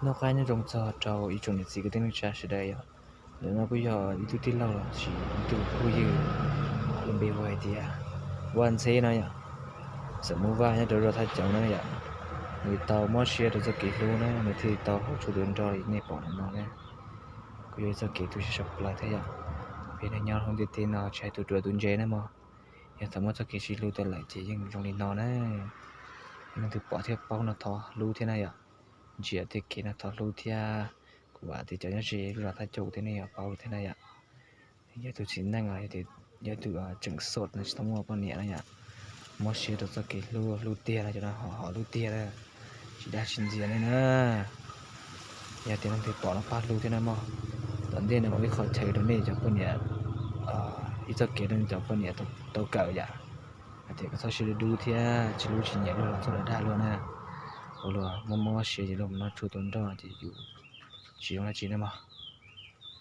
Noj qab nyob zoo txog rau ib tsoom niam txiv kwv tij neej tsa sawv daws yom. Ntawm no kuj yog ib tug tij laug los sis ib tug phooj ywg lub npe hu hais tias Vaj Ntxheb no yom. Xeem Hmoob Vaj nyob rau zos Thaj Cauv na yom. Nws tau mob siab rau txoj kev hlub na, nws thiaj li tau haus tshuaj tus nrog li nej pom ntawm no na. Kuj yog ib txoj kev tu siab tshaj plaws thiab yom. Peb neeg nyob hauv ntiaj teb no tsis hais tus ruam tus ntse na mog, yog thaum muaj txoj kev sib hlub tau lawm ces yeej zoo li no na. Leej twg pom thiab paub no thov hlub thiab na yom. Ntsia tej kev no thov hlub thiab. Kuv vam tias cov nyob ze lub zos Thaj Cauv thiab nej yuav paub thiab na yom. Yog tus txiv neej, yog tus tseem sot no tsis tau muaj poj niam na yom, mob siab rau txoj kev hlub, hlub tiag no cov no ho ho hlub tiag na, tsis dag tsis ntxias li na. Yog tias leej twg pom no pab hlub thiab na mog. Tom ntej no ua ib qho chaw rau nej cov poj niam, ib txoj kev rau nej cov poj niam tau kawm yom, hais tias kom txhob siab dub dub thiab tsis hlub tsis nyiam luag los txhob dag luag na. Ua luag mob mob siab ces luag mus noj tshuaj tus nrog ces yus tsis zoo dab tsi na mog.